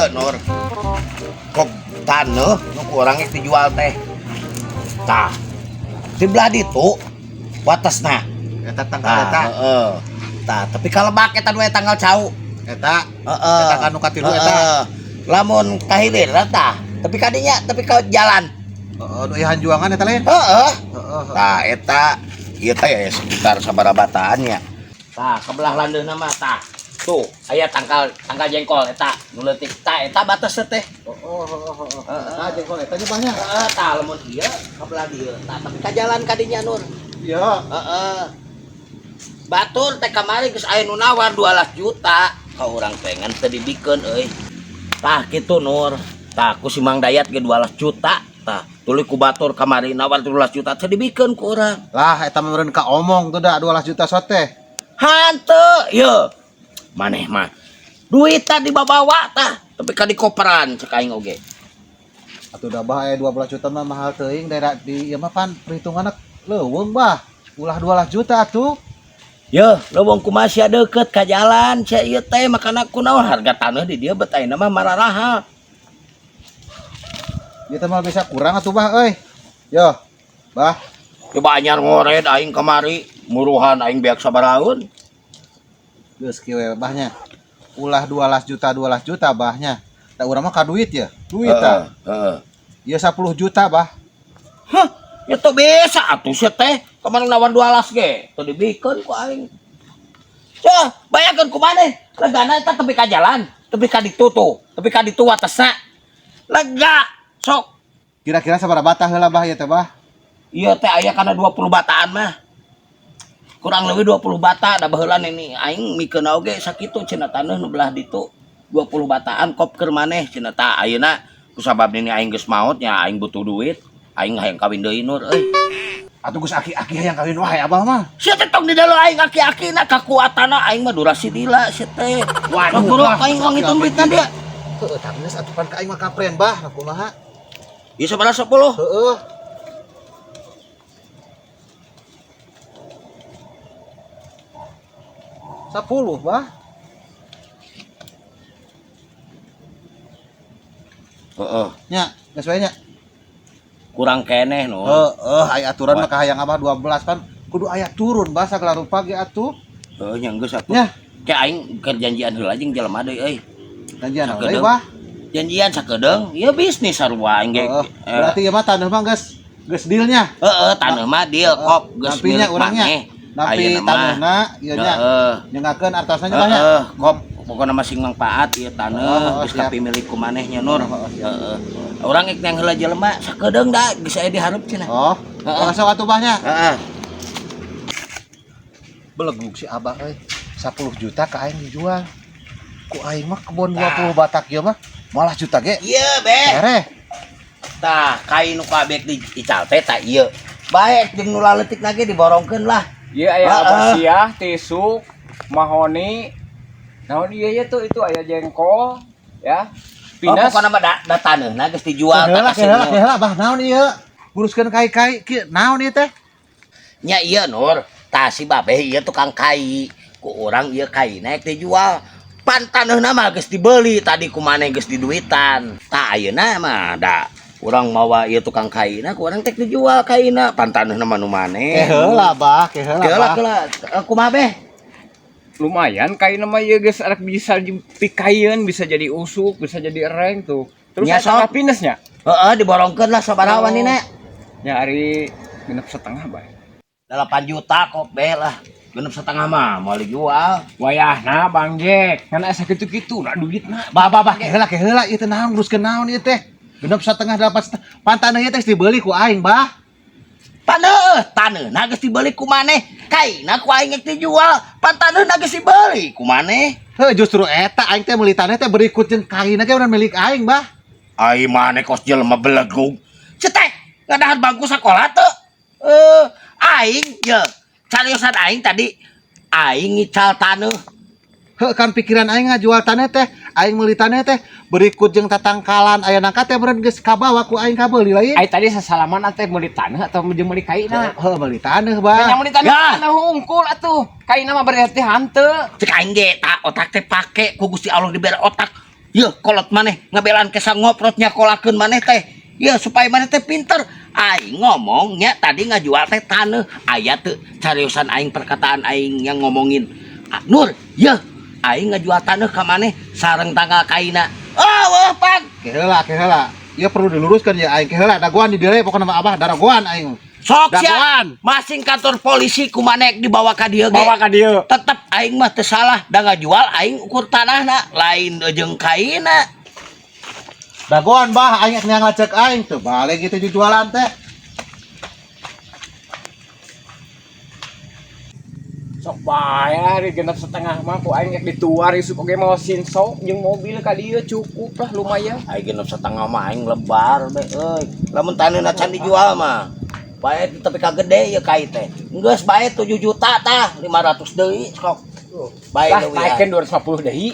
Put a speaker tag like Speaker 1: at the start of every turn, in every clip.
Speaker 1: Iya Nur. Kok taneuh nu ku urang rek dijual teh. Tah. Di belah ditu watasna.
Speaker 2: Eta tangkal
Speaker 1: Tah,
Speaker 2: eta.
Speaker 1: heeh. Tah, tapi kalebak eta dua tanggal cau.
Speaker 2: Eta.
Speaker 1: Heeh.
Speaker 2: Eta kanu katilu eta.
Speaker 1: Heeh. Lamun kahilir tah, tapi kadinya tapi ka jalan.
Speaker 2: Heeh, nu ieu hanjuangan eta lain.
Speaker 1: Heeh.
Speaker 2: Heeh.
Speaker 1: Tah eta ieu teh ya sekitar sabaraha bataan nya. Tah, kebelah landeuna mah tah. Tuh, aya tangkal tangkal jengkol eta nu leutik. Tah eta batas teh.
Speaker 2: Oh, oh, oh, oh. Nah, jengkol eta nya banyak.
Speaker 1: Heeh, tah lamun ieu kabelah dieu. Tah tapi ka jalan kadinya Nur.
Speaker 2: Iya.
Speaker 1: Heeh. Batur teh kamari geus aya nu nawar 12 juta. Ka urang teh ngan teu dibikeun euy. Tah kitu Nur. Tah ku si Mang Dayat ge 12 juta. Tah tuluy ku batur kamari nawar 12 juta teu dibikeun ku urang.
Speaker 2: Lah, eta mah meureun ka omong tuh da 12 juta sot teh.
Speaker 1: Hanteu ye. Maneh mah duit tadi dibawa tah tapi ka dikoperan cek aing oge.
Speaker 2: Atuh da bah aya 12 juta mah mahal teuing daerah di ieu mah pan perhitunganna leuweung bah. Ulah 12 juta atuh.
Speaker 1: Ye, leuweung kumaha sia deukeut ka jalan sia ieu teh makana kunaon harga taneuh di dieu bet ayeuna mah mararahal.
Speaker 2: Ieu teh mah bisa kurang atuh bah euy. Yo. Bah,
Speaker 1: Coba anyar ngored aing kamari, muruhan aing beak sabarahaeun.
Speaker 2: Geus kieu we bahnya. Ulah 12 juta 12 juta bahnya. Da urang mah ka duit ya. Duit tah.
Speaker 1: Heeh.
Speaker 2: Ieu 10 juta bah.
Speaker 1: Hah, ya teu bisa atuh sia teh. Kamari nawar 12 ge, teu dibikeun ku aing. Cah, bayangkeun ku maneh, legana eta tepi ka jalan, tepi ka ditu tuh, tepi ka ditu watesna. Lega, sok.
Speaker 2: Kira-kira sabaraha bata heula bah ieu teh bah?
Speaker 1: Ieu teh aya kana 20 bataan mah. Kurang lebih 20 bata da baheula ini aing mikeun oge sakitu cenah taneuh nu belah ditu 20 bataan kop keur maneh cenah tah ayeuna kusabab nini aing geus maot nya aing butuh duit aing hayang kawin deui Nur euy.
Speaker 2: Atuh geus aki-aki hayang kawin wae abah mah.
Speaker 1: Sia teh tong di dalam aing aki-akina kakuatanna aing mah durasi dila sia teh.
Speaker 2: Waduh,
Speaker 1: boro
Speaker 2: bah,
Speaker 1: aing ngitung duitna dia.
Speaker 2: Heeh, tapi geus atuh pan ka aing mah kapren bah, nah kumaha?
Speaker 1: Ieu sabaraha 10?
Speaker 2: Heeh. 10 bah.
Speaker 1: Heeh.
Speaker 2: Nya, geus we nya.
Speaker 1: Kurang keneh no.
Speaker 2: Heeh, aya aturan mah kahayang abah 12 pan kudu aya turun bah sagala rupa ge atuh.
Speaker 1: Heeh, nya geus atuh.
Speaker 2: Nya.
Speaker 1: Kayak aing keur janjian heula jeung jelema deui euy.
Speaker 2: Janjian naon deui
Speaker 1: Sakedeung.
Speaker 2: bah?
Speaker 1: Janjian sakedeung, ieu bisnis sarua aing ge.
Speaker 2: Heeh. Berarti ieu mah taneuh mah geus geus dealnya.
Speaker 1: Heeh, taneuh mah deal kop geus
Speaker 2: Nampinya
Speaker 1: milik
Speaker 2: urangnya.
Speaker 1: maneh.
Speaker 2: Nampi
Speaker 1: Ayeuna mah.
Speaker 2: taneuhna ieu nya.
Speaker 1: Heeh.
Speaker 2: Nyengakeun artosna nya bah nya.
Speaker 1: Heeh, kop pokona mah sing mangpaat ieu taneuh
Speaker 2: Heeh,
Speaker 1: geus
Speaker 2: siap.
Speaker 1: kapimilik ku maneh nya Nur.
Speaker 2: Heeh, siap.
Speaker 1: Heeh. Urang ek nang heula jelema sakedeung da geus aya dihareup cenah.
Speaker 2: Oh,
Speaker 1: Heeh.
Speaker 2: langsung atuh bah nya.
Speaker 1: Heeh.
Speaker 2: Belegug si abah euy. 10 juta ka aing dijual. Ku aing mah kebon 20 batak ieu mah malah juta ge.
Speaker 1: Ieu be.
Speaker 2: Tereh.
Speaker 1: Tah, kai nu kabeh di ical teh tah ieu. Baek jeung nu laletik lagi diborongkeun lah.
Speaker 3: Ieu aya
Speaker 1: Heeh.
Speaker 3: abasiah, tisuk, mahoni. Naon ieu ya tuh itu aya jengkol ya.
Speaker 1: Oh,
Speaker 3: Pinas.
Speaker 1: pokona mah da taneuhna geus dijual
Speaker 2: Heula
Speaker 1: tah
Speaker 2: heula heula bah naon ieu? Nguruskeun kai-kai kieu naon ieu teh?
Speaker 1: Nya ieu Nur, tah si babeh ieu tukang kai. Ku urang ieu kaina ek dijual. Pan taneuhna mah geus dibeli tadi ku maneh geus diduitan. Tah ayeuna mah da urang mawa ieu tukang kaina ku urang tek dijual kaina pan taneuhna mah nu maneh.
Speaker 2: Eh heula bah, ke heula
Speaker 1: Heula
Speaker 2: bah.
Speaker 1: heula kumaha beh?
Speaker 3: Lumayan kaina mah ieu geus arek bisa dipikayeun, bisa jadi usuk, bisa jadi ereng tuh. Terus
Speaker 1: Nya,
Speaker 3: aya tangga
Speaker 1: sok.
Speaker 3: pinasnya.
Speaker 1: Heeh, diborongkeun lah sabaraha wanina.
Speaker 3: Nya ari 6,5 bae.
Speaker 1: 8 juta kok be lah. 6,5 mah mau dijual.
Speaker 3: Wayahna Bang Jack, ngan asa kitu-kitu na duitna.
Speaker 2: Bah bah bah, ke heula ieu teh naon nguruskeun naon ieu teh? 6,5 8,5. Pan taneuh ieu teh geus dibeli ku aing bah.
Speaker 1: Taneuh, taneuhna geus dibeli ku maneh. Kaina ku aing geus dijual. Pan taneuhna geus dibeli ku maneh.
Speaker 2: Heuh, justru eta aing teh meuli taneuh teh berikut jeung kaina ge urang milik aing bah.
Speaker 1: Ai maneh kos jelema belegug. Cetek, ngadahar bangku sakola teu. Aing ye, cariosan aing tadi aing ngical taneuh.
Speaker 2: Heuh, kan pikiran aing ngajual taneuh teh, aing meuli taneuh teh berikut jeung tatangkalan aya nangka teh meureun geus kabawa ku aing kabeuli lain.
Speaker 3: Ai tadi sasalaman teh meuli taneuh atau jeung meuli kaina?
Speaker 2: Heuh, meuli taneuh bah.
Speaker 3: Nya meuli taneuh
Speaker 1: Ya.
Speaker 3: taneuh hungkul atuh. Kaina mah berarti hanteu.
Speaker 1: Cek aing ge tak otak teh pake ku Gusti Allah dibere otak. Yeuh kolot maneh ngabelaan kesa ngoprot nyakolakeun maneh teh. Yeuh supaya maneh teh pinter. Aing ngomongnya tadi ngajual teh taneuh. Aya teu cariosan aing perkataan aing yang ngomongin. Ah, Nur, yeuh aing ngajual taneuh ka maneh sareng tanggal kaina. Oh, wah pan.
Speaker 2: Ke heula, ke heula. Ieu perlu diluruskan ya aing ke heula dagoan di dieu pokona mah Abah daragoan aing.
Speaker 1: Sok sia.
Speaker 2: Dagoan.
Speaker 1: Masing kantor polisi ku maneh dibawa ka dieu ge.
Speaker 3: Bawa ka dieu.
Speaker 1: Tetep aing mah teu salah da ngajual aing ukur tanahna lain jeung kaina.
Speaker 2: Dagoan bah aing ek neang lacek aing teu balik gitu jualan teh.
Speaker 3: Sok bae lah di 6,5 mah ku aing rek dituar isuk oge mau sinso jeung mobil ka dieu cukup lah lumayan.
Speaker 1: Aing 6,5 mah aing lebar be euy. Lamun taneuhna can dijual mah. Bae tapi ka gede ieu kai teh. Geus bae 7 juta tah 500 deui sok. Bae
Speaker 3: Lah
Speaker 1: leuwihan.
Speaker 3: naikeun 250 deui.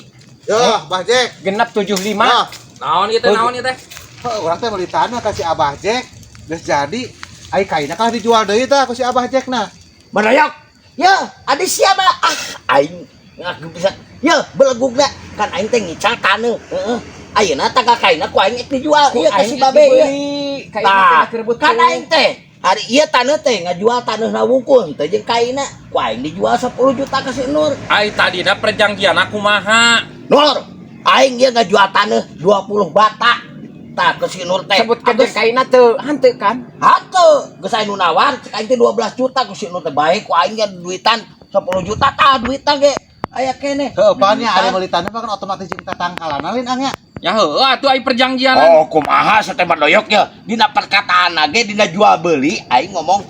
Speaker 2: Yo, Bah Jack.
Speaker 3: Genep 75.
Speaker 2: Nah,
Speaker 4: Naon ieu teh, naon ieu teh?
Speaker 2: heuh, urang teh meuli tanah ka si Abah Jack. Geus jadi ai kaina kalah dijual deui tah ku si Abah Jack nah.
Speaker 1: Barayok. Ya, ada siapa? Ah, aing ngaku bisa. Ya, belegugna kan aing teh ngical taneuh. Heeh. Ayeuna tanggal kaina ku aing ek dijual.
Speaker 3: Ku
Speaker 1: Ieu ka
Speaker 3: aing
Speaker 1: si
Speaker 3: rek
Speaker 1: babe ieu.
Speaker 3: dibeli. Kaina
Speaker 1: Tah,
Speaker 3: teh rebut
Speaker 1: kan aing teh hari ieu taneuh teh ngajual taneuhna wungkul teh jeung kaina ku aing dijual 10 juta ka si Nur.
Speaker 4: Ai tadina perjanjianna kumaha?
Speaker 1: Nur, aing ieu ngajual taneuh 20 bata. Tah ke si Nur teh.
Speaker 3: Sebutkeun jeung kaina teu hanteu kan?
Speaker 1: Hanteu, geus aya nu nawar cek aing teh 12 juta ku si Nur teh bae ku aing ge duitan 10 juta tah duitan ge aya keneh.
Speaker 2: Heuh, pan nya ari meuli tanah mah kan otomatis jeung tatangkalan lain ang nya.
Speaker 4: Ya heueuh atuh ai perjanjian.
Speaker 1: Oh, kumaha sateh doyok ya. Dina perkataan ge dina jual beli aing ngomong,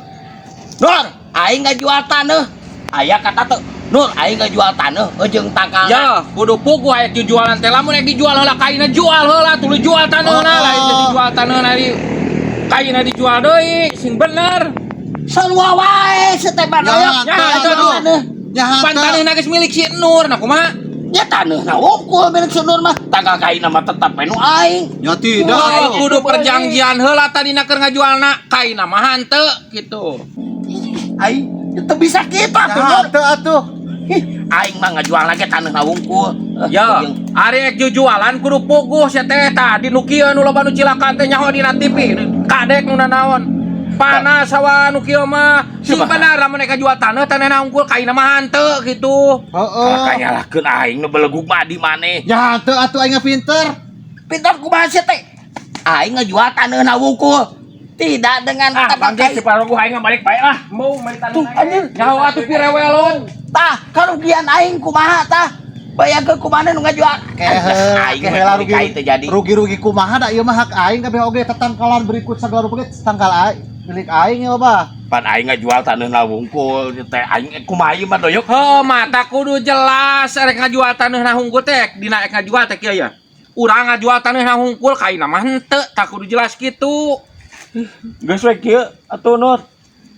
Speaker 1: "Nur, aing ngajual taneuh." Aya kata teu, "Nur, aing ngajual taneuh jeung tangkalna."
Speaker 4: Ya, kudu puguh aya jualan teh lamun rek dijual heula kaina jual heula tuluy jual taneuhna
Speaker 2: Oh.
Speaker 4: lain teh dijual taneuhna di kaina dijual deui sing bener.
Speaker 1: Sarua wae sateh doyok.
Speaker 2: Ya,
Speaker 4: Ya,
Speaker 2: hanteu
Speaker 4: itu
Speaker 2: atuh. Ya
Speaker 4: Pan
Speaker 2: hanteu.
Speaker 4: taneuhna geus milik si Nur, nah kumaha?
Speaker 1: Ya taneuhna wungkul milik si Nur mah. Tanggal kaina mah tetep we nu aing.
Speaker 2: Ya tidak.
Speaker 4: Wah,
Speaker 2: atuh.
Speaker 4: kudu perjanjian heula tadina keur ngajualna kaina mah hanteu gitu.
Speaker 1: Aing teu bisa kitu
Speaker 2: Ya
Speaker 1: atuh Nur.
Speaker 2: hanteu atuh.
Speaker 1: Hih, aing mah ngajual lagi taneuhna wungkul.
Speaker 4: Ya, ari rek jujualan kudu puguh sia teh tadi nu kieu nu loba nu cilaka teh nyaho dina TV. Kadek nu nanaon. Panas hawa nu kieu mah. Sing bener lamun rek jual taneuh taneuhna unggul kaina mah hanteu gitu.
Speaker 2: Heeh.
Speaker 1: Kalau nyalahkeun aing nu belegug mah di maneh.
Speaker 2: Ya hanteu atuh aing pinter.
Speaker 1: Pintar kumaha sia teh? Aing ngajual taneuhna wungkul. Tidak dengan
Speaker 4: Ah,
Speaker 1: kata
Speaker 4: bangke
Speaker 1: kai.
Speaker 4: si parogu aing balik bae lah.
Speaker 3: Mau meuli tanah.
Speaker 1: Tuh, anjir.
Speaker 4: Nyaho atuh pirewelon.
Speaker 1: Tah, karugian aing kumaha tah? Bayangkeun kumaha nu ngajual.
Speaker 2: Kehe,
Speaker 1: Aing
Speaker 2: kehe lah rugi.
Speaker 1: kai teh jadi.
Speaker 2: Rugi-rugi kumaha da ieu mah hak aing kabeh oge tetangkalan berikut segala rupa ge tetangkal aing milik aing ya bah.
Speaker 1: Pan aing ngajual taneuhna wungkul teh aing kumaha ieu mah doyok.
Speaker 4: Heuh, mata kudu jelas rek ngajual taneuhna hungkul teh dina rek ngajual teh kieu ya. Urang ngajual taneuhna hungkul kaina mah henteu, tah kudu jelas kitu.
Speaker 1: Geus we kieu atuh Nur.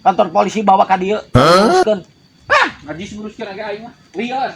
Speaker 1: Kantor polisi bawa ka dieu. Teruskeun.
Speaker 4: Ah, najis nguruskeun age aing mah. Lieur.